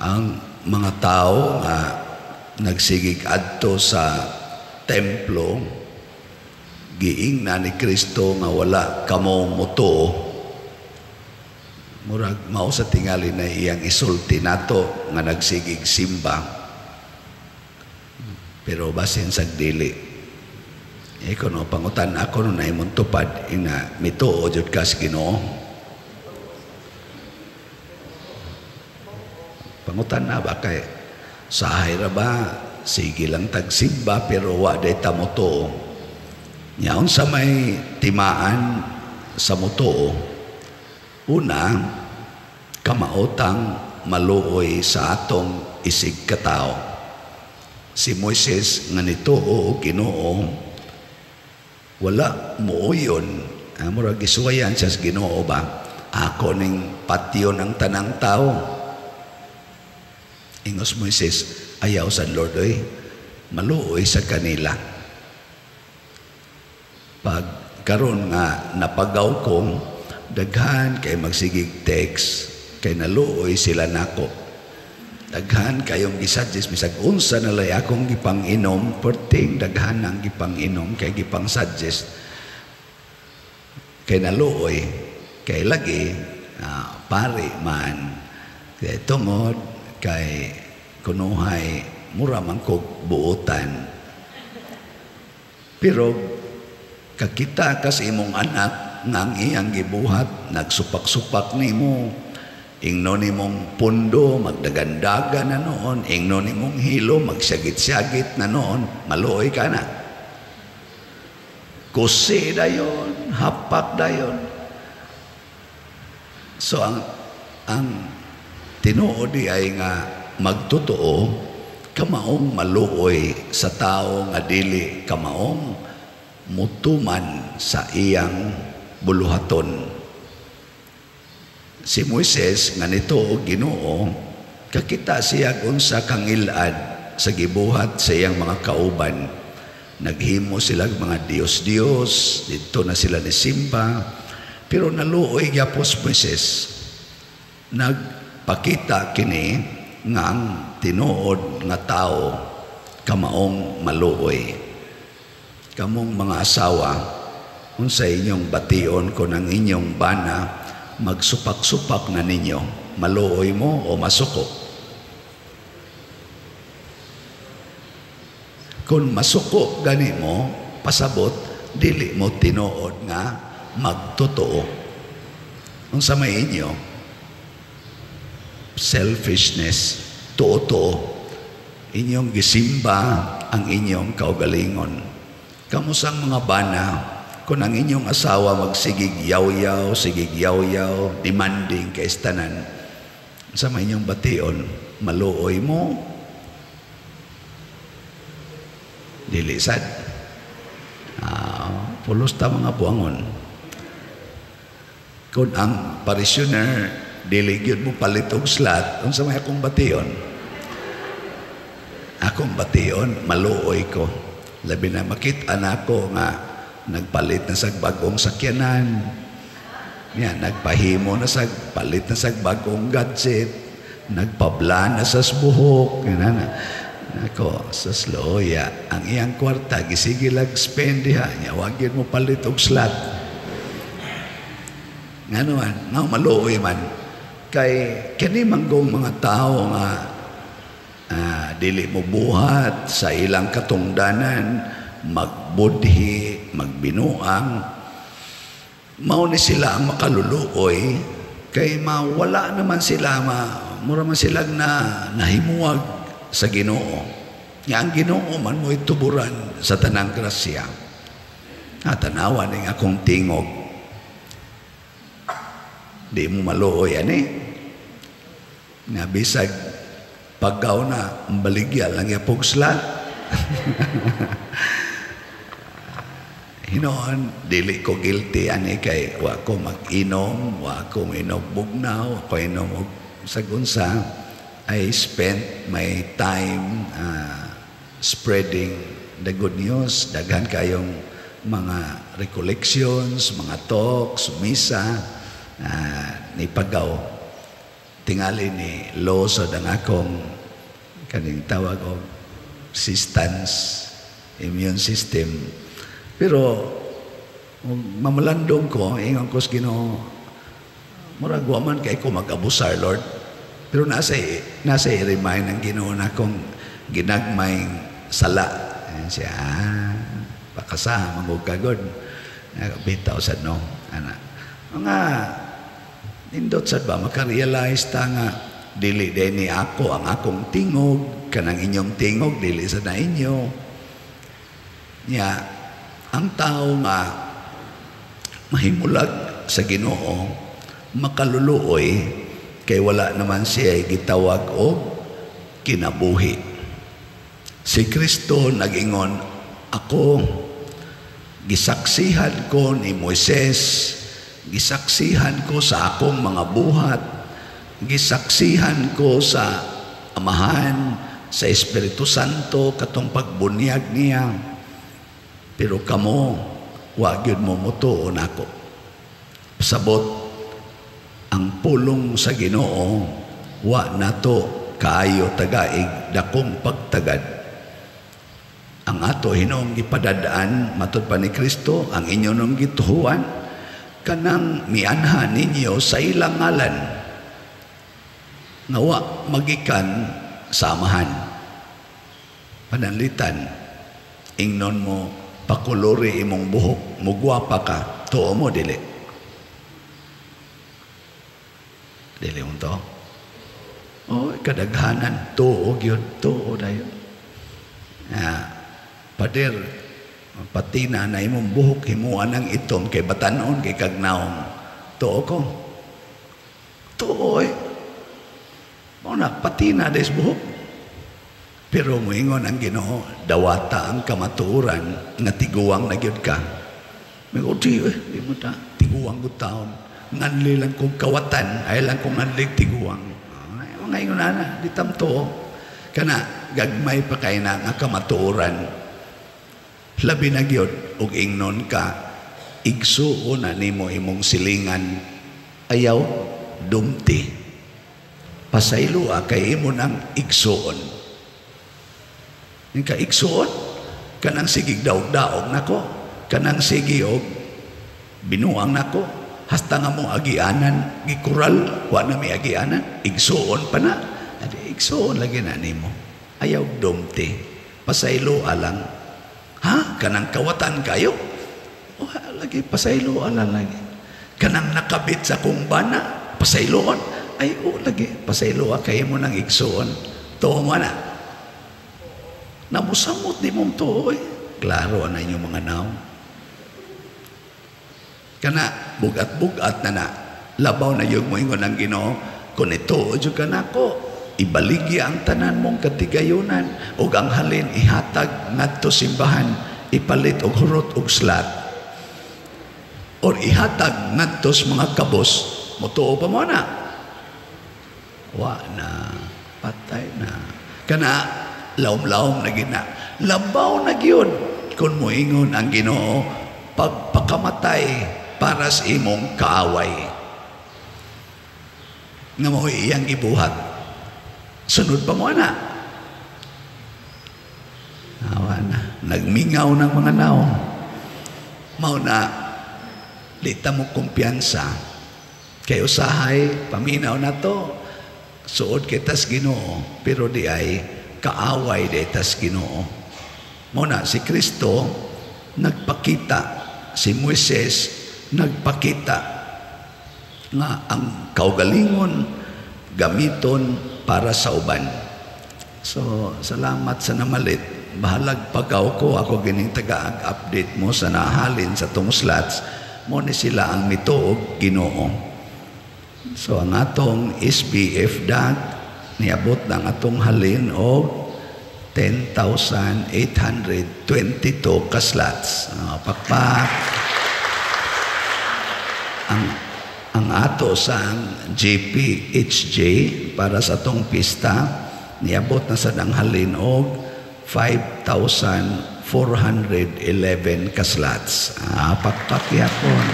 Ang mga tao nga nagsigig adto sa templo, giingna ni Kristo nga wala kamo motuo. Murag mao sa tingali na iyang isulti nato nga nagsigig simba. Pero basin sa dili. Eh kuno pangutan ako no na imong tupad ina mituo jud ka sa Ginoo. Pangutan na ba kay sahay ra ba sige lang tagsimba pero wa day ta motuo. Nya unsa may timaan sa motuo? Una, kamaotang maluoy sa atong isig katao. Si Moises nga nituo og Ginoo, wala muuyon. Murag gisuwayan siya sa Ginoo ba? Ako ning patyon ang tanang tao. Ingos Moises, ayaw sa Lord oy, maluoy sa kanila. Pag karon nga napagaw ko, daghan kay magsigig text, kay naluoy sila nako. Daghan kayong gisuggest, bisag unsa na lay akong gipang-inom, perting daghan ang gipang-inom kay gipang-suggest. Kay naluoy, kay lagi pare man, kay tungod kay kunuhay mura man kog buotan. Pero kakita ka sa imong anak nga ang iyang gibuhat, nagsupak-supak nimo, ingno nimong pundo, magdagandaga na noon, ingno nimong hilo, magsyagit-syagit na noon, maluoy ka na. Kusi dayon, hapak dayon. So ang tinuod di ay nga magtotoo, kamaong maluoy sa tao nga dili kamaong mutuman sa iyang buluhaton. Si Moises nga nito og Ginoo, kakita siya unsa kangilad sa gibuhat sa iyang mga kauban. Naghimo sila mga Dios-Dios, didto na sila ni simba, pero naluoy gyapon si Moises. Nagpakita kini nga ang tinuod nga tao kamaong maluoy. Kamong mga asawa, unsa inyong bation kon ang inyong bana magsupak-supak na ninyo, maluoy mo o masuko? Kung masuko gani mo, pasabot, dili mo tinuod nga magtotoo. Unsa may inyo? Selfishness, tuo-tuo. Inyong gisimba ang inyong kaugalingon. Kamusang mga bana, kung ang inyong asawa magsigig yaw-yaw, sigig yaw-yaw, demanding kay tanan, sa may inyong bation, maluoy mo, dili sad. Pulos ta mga buangon. Kung ang parishioner, dili gyud mo palit og slot, unsa may akong bation? Akong bation, maluoy ko. Labi na makita nako nga nagpalit na sag bagong sakyanan. Yan, nagpahimo na sag palit na sag bagong gadget, nagpabla na sa buhok, yan na. Ako, sa sloya, ang iyang kwarta gisige lag spend diha niya, wag gyud mo palit og slot. Ngano man, nga maluoy man kay kini manggong mga tao nga dili mo buhat sa ilang katungdanan, magbudhi, magbinuang, mao ni sila ang makaluluoy kay mawala naman sila, mura man sila na nahimuwag sa Ginoo. Nga ang Ginoo man mo'y tuburan sa tanang grasya. Tanawa ning akong tingog. Di mo maluoy ani. Nga bisag pagkaw na baligya lang yapog slat. Hinoon, dili ko guilty ani kay wa ko mag-inom, wa ko inom bugnaw, wa ko inom og sagunsa. I spent my time spreading the good news. Daghan kayong mga recollections, mga talks, misa, ni pagaw. Tingali ni loso ang akong kaning tawag og resistance, immune system. Pero mamalandong ko, ingon ko sa Ginoo, murag wa man kay ko mag-abusar, Lord. Pero nasa i-remind ang Ginoo na akong ginagmay sala. Ayan siya, pakasa, mangugagod. Bitaw sad no. Ana. Mga nindot sad ba, makarealize ta nga dili din ni ako ang akong tingog, kanang inyong tingog, dili sa na inyo. Nya, ang tao nga mahimulag sa Ginoo, makaluluoy, kay wala naman siya gitawag og kinabuhi. Si Kristo nag-ingon, ako, gisaksihan ko ni Moises, gisaksihan ko sa akong mga buhat, gisaksihan ko sa Amahan, sa Espiritu Santo, katong pagbunyag niya. Pero kamo, wa gyud mo mutuo nako. Sabot, ang pulong sa Ginoo, wa nato kaayo tagaig dakong pagtagad. Ang ato hinuong gipadadaan matud pa ni Kristo, ang inyo nung gituhuan, kanang mianha ninyo sa ilang ngalan nga wa magikan sa Amahan. Pananlitan, ingnon mo pakulori imong buhok, mugwapa ka, tuo mo dili. Dili mo to? Oh, kadaghanan, tuo gyud, tuo dayon. Pader, patina na imong buhok, himuan ang itom kay batanon kay kagnaong. Tuo ko. Tuo eh. Mao na, patina des buhok. Pero moingon ang Ginoo, dawata ang kamatuoran nga tiguang na gyud ka. May di eh, di mo ta, tiguang gud taon. Nganli lang kong kawatan, ay lang kong nganli tiguang. Ay, mga ingon na, di tamto. Kana, gagmay pa kay na nga kamatuoran. Labi na gyud, og ingnon ka, igsuon na nimo imong silingan, ayaw dumti. Pasayloa kay imo nang igsuon. Yung kaigsuon, kanang sigig daog-daog nako, kanang sigi og binuang nako, hasta nga mo agianan, gikural, wa na mi agianan, igsuon pa na. Adi, igsuon lagi na nimo. Ayaw dumti. Pasaylo alang. Ha? Kanang kawatan kayo? O, lagi, pasaylo alang lagi. Kanang nakabit sa kong bana, pasayloon. Ay, o, lagi, pasaylo kayo mo nang igsuon. Tuo mo na. Namusamot di mong tuo eh. Klaro na inyong mga naong. Kana, bugat-bugat na na. Labaw na yung moingon ang Ginoo. Kung ito, o ka nako, ibaligya ang tanan mong katigayunan ug ang halin ihatag ngadto simbahan, ipalit og hurot og slat. Or ihatag ngadto sa mga kabos, motuo pa mo na. Wa na, patay na. Kana, laom-laom na gina. Labaw na gyud kung moingon ang Ginoo, pagpakamatay para sa imong kaaway. Nga mo'y iyang gibuhat. Sunod pa mo na. Awa na. Nagmingaw ng mga naong. Mao na, di ta mo kumpiyansa. Kay usahay, paminaw na to. Suod kitas Ginoo, pero di ay kaaway di tas Ginoo. Mao na, si Kristo nagpakita, si Moises nagpakita nga ang kaugalingon gamiton para sa uban. So, salamat sa namalit. Bahalag pagaw ko, ako gining taga-update mo sa nahalin sa tong slots, mo ni sila ang mituog Ginoo. So, ang atong SBF DAG, niabot ng atong halin og 10,822 ka slots. Pakpak. Ang ato sa GPHJ para sa atong pista, niabot na sa halin og 5,411 ka slots. Pakpak yapon.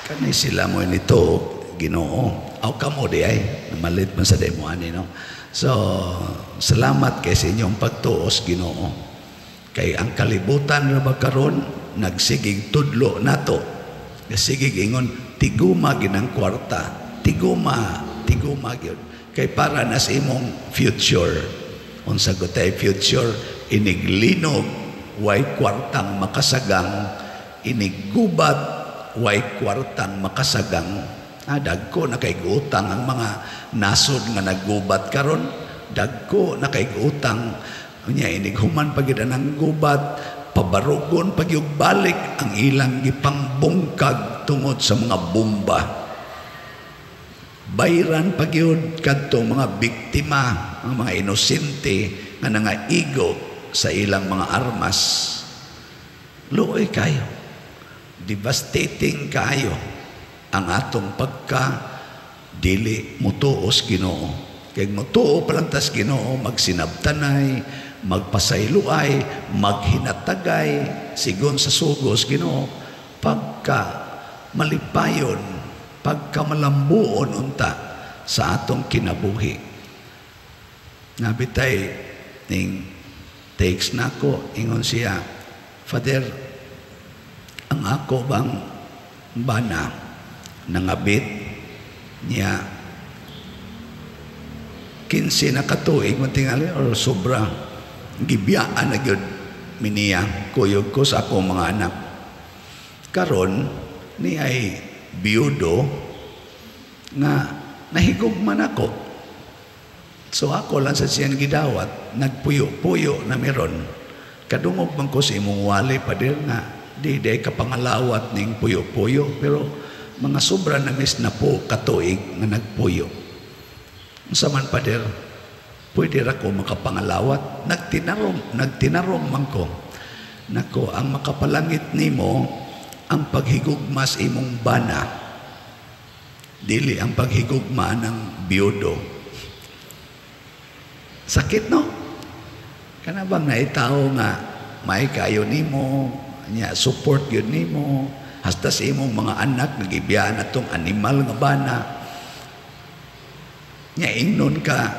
Kani sila mo nito Ginoo. Aw, kamo di ay namalit man sa demo ani, no? So salamat kay sa inyong pagtuos Ginoo, kay ang kalibutan ra ba karon nagsigig tudlo nato, sigig ingon tiguma ginang kwarta, tiguma, tiguma gyud, kay para na sa imong future. Unsa gutay future? Iniglinog, way kwartang makasagang. Iniggubat, way kwartang makasagang. Dagko na kay utang ang mga nasod nga naggubat karon, dagko na kay utang. Unya inighuman pa gid ang gubat, pabarugon pag balik ang ilang gipangbungkag tungod sa mga bomba. Bayran pa gyud kadto mga biktima, ang mga inosente nga nangaigo sa ilang mga armas. Luoy kayo. Devastating kayo ang atong pagka dili mutuos Ginoo. Kay mutuo pa lang tas Ginoo, magsinabtanay, magpasayloay, maghinatagay sigon sa sugos Ginoo, pagka malipayon, pagka malambuon unta sa atong kinabuhi. Nabitay ning takes nako, ingon siya, "Father, ang ako bang bana nangabit niya 15 na katuig man tingali or sobra, gibiyaan na gyud miniya, kuyog ko sa akong mga anak. Karon ni ay biyudo nga nahigugman ako. So ako lang sa siyang gidawat, nagpuyo-puyo na meron. Kadungog man ko sa imong wali, Pader, nga di di kapangalawat ning puyo-puyo, pero mga sobra na mis na po katuig nga nagpuyo. Unsa man, Pader, pwede ra ko makapangalawat? Nagtinarong, nagtinarong man ko. Nako, ang makapalangit nimo ang paghigugma sa imong bana, dili ang paghigugma ng biyudo." Sakit, no? Kana bang naitawo nga may kayo nimo, nya support gyud nimo, hasta sa imong mga anak nagibiyaan atong animal nga bana. Nya ingnon ka,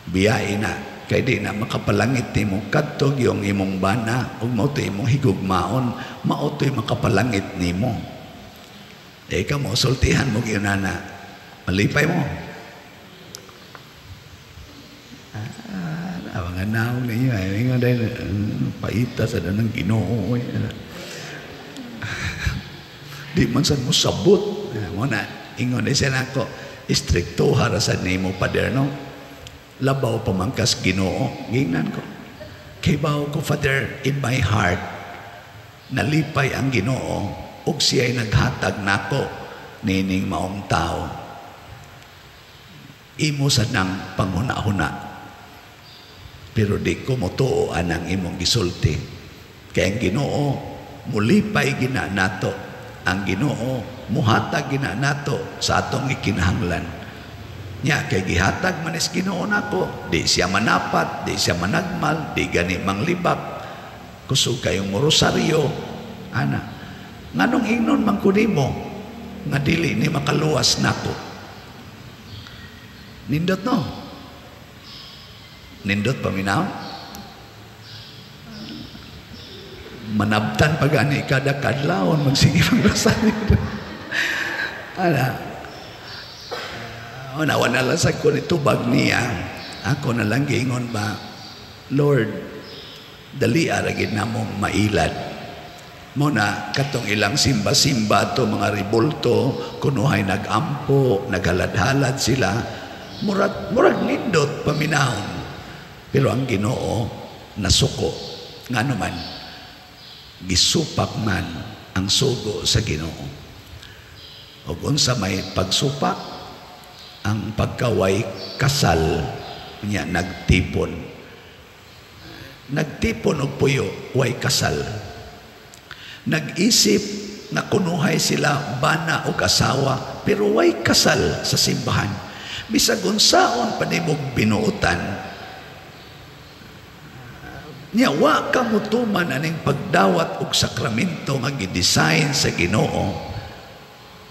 biyae na, kay di na makapalangit nimo kadto yung imong bana ug mao to imong higugmaon, mao to'y makapalangit nimo. Eh kamo sultihan mo gyud na, malipay mo. Ah, mga naong ninyo ay nga dahil paita sa danang Ginoo. Di man sad mo sabot. Mo na ingon siya nako, istrikto ra sad nimo, Pader, no? Labaw pamangkas Ginoo. Gingnan ko. Kay bawo ko, Father, in my heart, nalipay ang Ginoo ug siya'y naghatag nako nining maong tao. Imo sa nang panghuna-huna. Pero di ko motuo anang imong gisulti. Kay ang Ginoo mulipay gina nato. Ang Ginoo muhatag gina nato sa atong ikinahanglan. Nya kay gihatag man is Ginoo nako, di siya manapat, di siya managmal, di gani manglibak. Kusog kayong rosaryo, ana. Nganong ingnon man ko nimo nga dili ni makaluwas nako? Nindot, no? Nindot paminaw? Manabtan pa gani kada kadlawon magsige mag rosaryo. Ana. Una, wala lang sa ko ni tubag niya. Ako na lang giingon ba, "Lord, dali ra gid namong mailad." Mo na katong ilang simba-simba to mga ribulto, kunuhay nagampo, naghalad-halad sila, murag murag nindot paminahon. Pero ang Ginoo nasuko. Ngano man, gisupak man ang sugo sa Ginoo. Ug unsa may pagsupak? Ang pagkaway kasal niya nagtipon. Nagtipon og puyo, way kasal. Nag-isip na kunuhay sila bana og asawa, pero way kasal sa simbahan. Bisag unsaon pa nimog binuotan, niya wa ka mutuman aning pagdawat og sakramento nga gidesign sa Ginoo,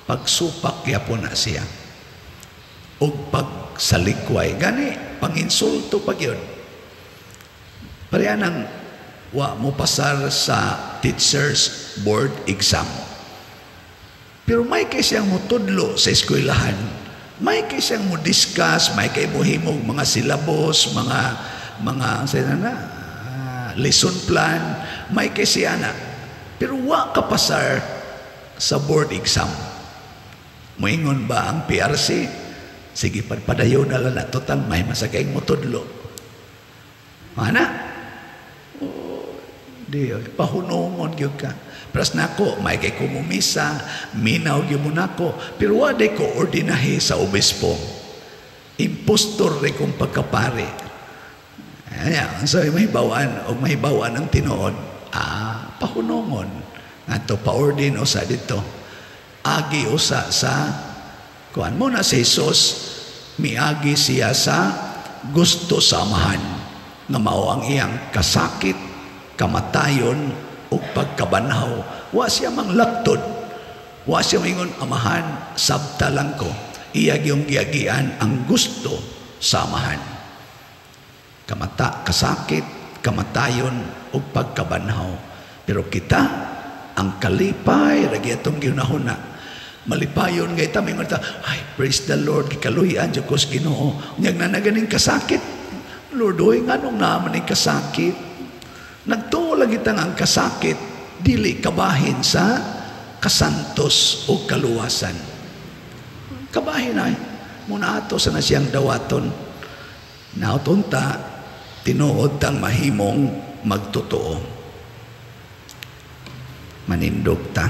pagsupak gyapon na siya. ug pagsalikway. Gani panginsulto pa gyud. Pareha nang wa mo pasar sa teachers board exam. Pero may kay siyang mutudlo sa eskwelahan. May kay siyang mo discuss, may kay mohimog mga syllabus, mga sa na lesson plan, may kay siya na. Pero wa ka pasar sa board exam. Moingon ba ang PRC? Sige, padayon na lang na. Total, may masakay mo tudlo. Ana? Oh, di, pahunungon gyud ka. Pras nako, may kay kumumisa, minaw gyud mo nako, pero wa day ko ordinahe sa obispo. Impostor rin kong pagkapare. Anya, so mahibawan o mahibawan ang tinuod. Pahunungon. Ato pa-ordin usa dito. Agi usa sa kuan mo na si Jesus, miagi siya sa gusto sa Amahan nga mao ang iyang kasakit, kamatayon ug pagkabanhaw. Wa siya manglaktod. Wa siya mingon, "Amahan, sabta lang ko." Iya gyung giagian ang gusto sa Amahan. Kamata, kasakit, kamatayon ug pagkabanhaw. Pero kita, ang kalipay lagi atong gihunahuna. Malipayon gay ta, mingon ta, "Ay, praise the Lord, gikaluy-an jud ko sa Ginoo." Unyag na naganing kasakit. "Lord, oy, nganong naman ning kasakit?" Nagtuo lagi tang ang kasakit dili kabahin sa kasantos o kaluwasan. Kabahin ay muna ato sa na siyang dawaton. Nautunta, tinuod tang mahimong magtotoo. Manindog ta.